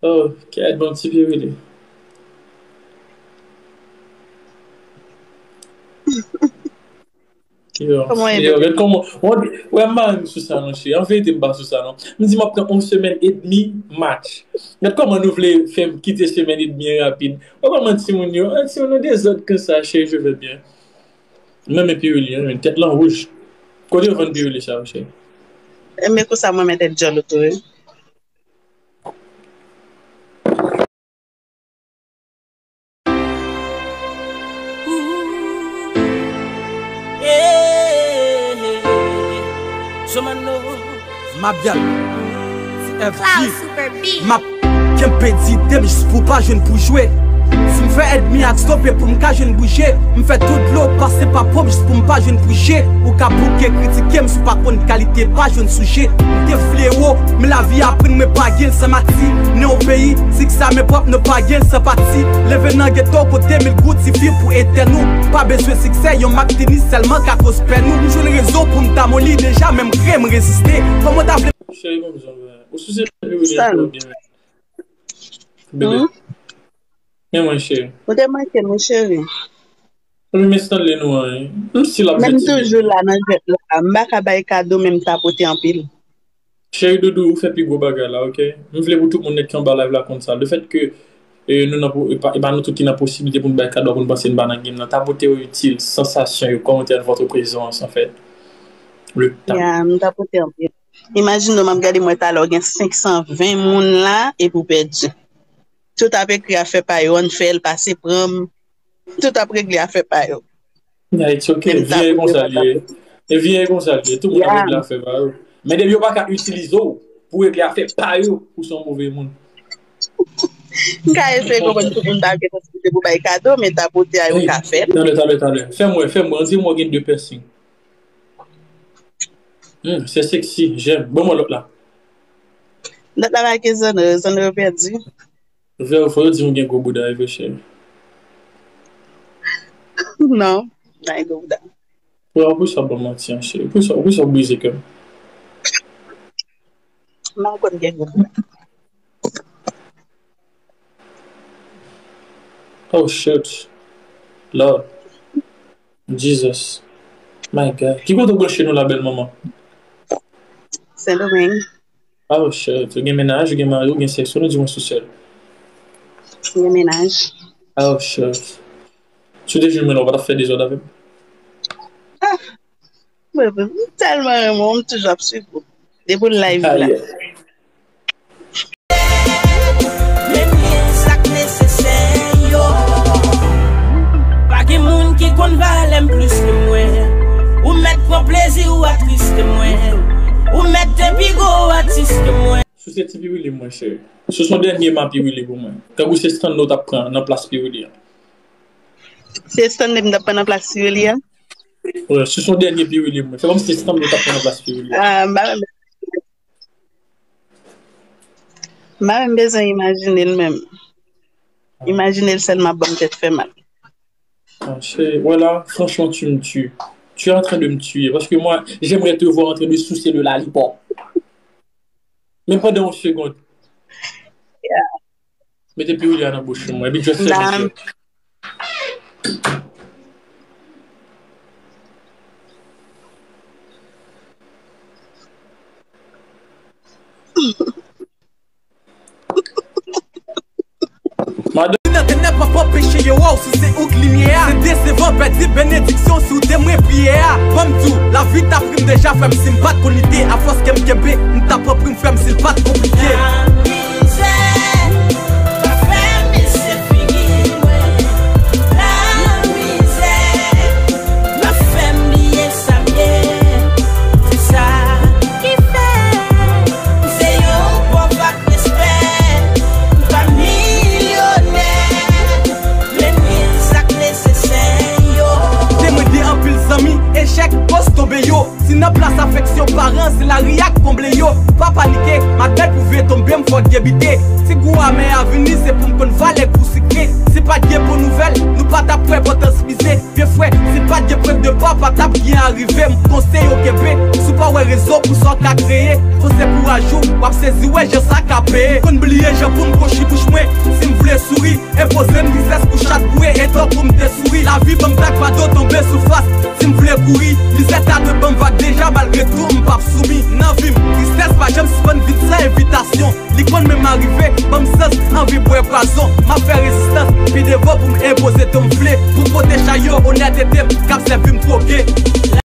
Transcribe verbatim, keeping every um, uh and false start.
Oh, kèt, bon ti pye rele. Yo, kòman yo, ede? Gad kòman, wè, wè, m pa menm sou sa non, cheri. An verite, m pa sou sa non. M di m ap pran yon semèn edmi match. Gad kòman nou vle fè m kite semèn edmi an rapid. Wè kòman timoun yo, ah, timoun yo dezòd konsa, cheri, je vais bien. M renmen pirili an, men tèt lan wouj. Kote yo vann pirili sa yo, cheri? Men konsa mwen mèt tèt djòl ou tou, wi. Mabyal, T F G. M ap kenbe dite m jis pou pa jwenn pou jwe. Si m fè èdmi ak stope pou m ka jwenn bouje. M fè tout dlo pase pa pwòp jis pou m pa jwenn pou je. Ou ka bouke kritike m si w pa konn kalite pa jwenn sou je. M te flewo, men lavi aprann mwen pa gen l san mati. Ne yon peyi, siksè a men pwòp nou pa gen l san pati. Leve nan geto kote mil goud sifi pou etèn ou. Pa bezwen siksè, yon mak tenis sèlman ka koz pèn ou. M jwenn rezon pou m ta moli deja, men m kreye, m reziste. Kòman w ta vle. Cheri, bon, jan ou sou se. Bebe. Men mwen, cheri. Ou te manke m, wi, cheri. Wi, men Stanley nou an, wi. M still ap jwenn ti bebe. Men m toujou la nan jwèt la. M pa ka bay kado, men m tapote anpil. Cheri doudou, ou fè pi gwo bagay la, oke? M vle pou tout moun nèt ki anba live la konn sa. Lefètke, e, nou nan po-, e pa, e pa nou tout ki nan posiblite pou n bay kado, pou n panse n pa nan game nan. Tapote yo itil, sansasyon yo, kòmantè, votre présence, en fait. Le temps. Ya, m tapote anpil. Imajine w, m ap gade mwen talè, w gen senk san ven moun la, epi w pèdi. Tout ap ekri afè pa yo, ann fè l, pase pran m. Tout ap regle afè pa yo. Yeah, it's okay. Vi a e konsa l ye. E vi a e konsa l ye. Tout moun ap regle afè pa yo. Men depi yo pa ka itilize w pou regle afè pa yo, ou se yon move moun. M ka eseye konprann tout moun pa gen posiblite pou bay kado, men tapote a yo ka fè l. Talè, talè, talè. Fè m wè, fè m wè. Ann di m w gen de piercing. Hmm, c'est sexy, j'aime. Ban mwen lòt la. Lòt la pa gen zanno, zanno yo pèdi. Vè, fò yo di m gen gwo bouda, wi, vre, cheri. Non, m pa gen gwo bouda. Pou, pou sa w ban m manti an, cheri. Pou sa, pou sa w brize kè m. M pa konn gen gwo bouda. Oh, shit. Lord. Jesus. My God. Ki kote w branche nou la, bèl manman? Sendomeng. Oh, shit. Ou gen mennaj, ou gen mari, ou gen sèks, ou nou di mwen sou sèl. M gen mennaj. Oh, shit. Si w te jwenn mwen la, ou pa t ap fè dezòd avè m? Ah! Mwen, mwen, m tèlman renmen w, m toujou ap swiv ou. Depi w live la. Aye. Mennye sa k nesesè yo. Pa gen moun ki konn valè m plis ke mwen. Ou mèt pran plezi w atriste mwen. Ou mèt te pi gwo atis ke mwen. Si w se ti Pirili mwen, cheri. Si w se yon dènye ma Pirili pou mwen. Tankou se Stanley w t ap pran nan plas Pirili an. Se Stanley m t ap pran nan plas Pirili an? Wi, si w se yon dènye Pirili mwen. Fè kòmsi se Stanley w t ap pran nan plas Pirili an. Ah, m pa menm M pa menm bezwen imajine l menm. Imajine l sèlman ap ban m tèt fè mal. Ah, chérie, voilà, franchement, tu me tues. Tu es en train de me tuer. Parce que moi, j'aimerais te voir en train de sucer le lollipop. Men pandan yon segonn. Yeah. Mete Pirili a nan bouch mwen, epi just fè misye. Madanm. Nan tenèb p ap anpeche yo wè w si se ou k limyè a. Se desevan pèdi benediksyon si w temwen priyè a. Ban m di w, lavi t ap ri m deja frè m si m pa t konn lite. Afòs ke m kenbe, m t ap pran pri m frè m si l pa t konplike. Lamizè pa fè m lese figi mwen. Lamizè pa fè m bliye sa m ye. Se sa ki fè m se yon pòv ak respè. M pa milyonè, men m gen sa k nesesè yo. Temwen de anpil zanmi, echèk, pòs tonbe yo. Si nan plas afeksyon paran, se lari a k konble yo. Pa panike, madanm pou vye tonbe, m fòk debite. Si gou amè a vini, se pou m konn valè gou sikre. Si pa t gen bon nouvèl, nou pa t ap wè enpòtans mize. Vye frè, si pa t gen pwen de pa, pa t ap gen arive. M konseye w kenbe, si w pa wè rezon pou sa w ka kreye. Fonse kouraj ou, w ap sezi wè jan sa ka peye. Konn bliye jan pou m konchi Janm sispann vin san envitasyon. Li konn menm arive, ban m sans, anvi bwè pwazon. M ap fè rezistans, pi devan pou m enpoze tonfle. Pou pote chay yo, onètete m